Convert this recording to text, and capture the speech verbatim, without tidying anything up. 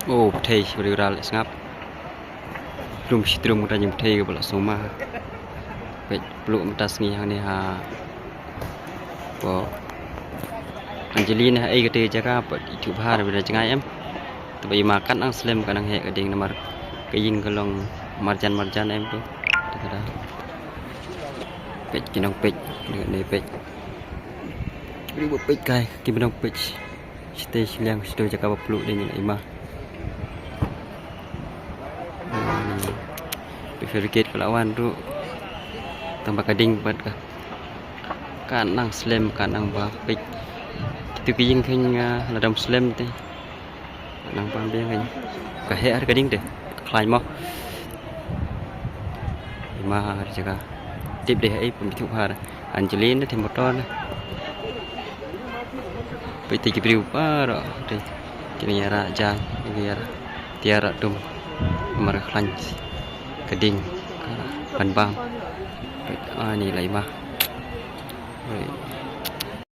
Oh, pyrthei shi bri ral sngap. Dum shi drum ka jingpyrthei kaba la sngewma. Peit, pluh mynta sngi hangne ha. Ko Anjali ne ha ei kata ka jaka, peit, ithuh bha, da jngai em. Te ba i ma kan nang slem, kan nang heh ka ding namar ka ïing ka long marjan marjan em tu. Te ka da. Peit, ki nongpeit, ne peit. Bri ba peit kai, ki ba nongpeit. Shatei shiliang, shatei jaka ba pluh dei ngi la i ma. Hmm. Peit, fire brigade ka la wan ruh. Tang ba ka ding pat ka, ka nang slem, ka nang ba peit. Kitu ki ïing kan, ah, la dang slem te. Nang pang biang kan. Ka heh ar ka ding te. Khlaiñ mo. I ma ar jaka. Tip dei ha ei pun bithu har. Anjali ne, te motor ne. Peit, te ki briew baroh te. Ki nang ïarap jan, ki ïarap tiar dum. Mar khlaiñ ka ding, ka ban bam. Peit, ani la i ma. Oi.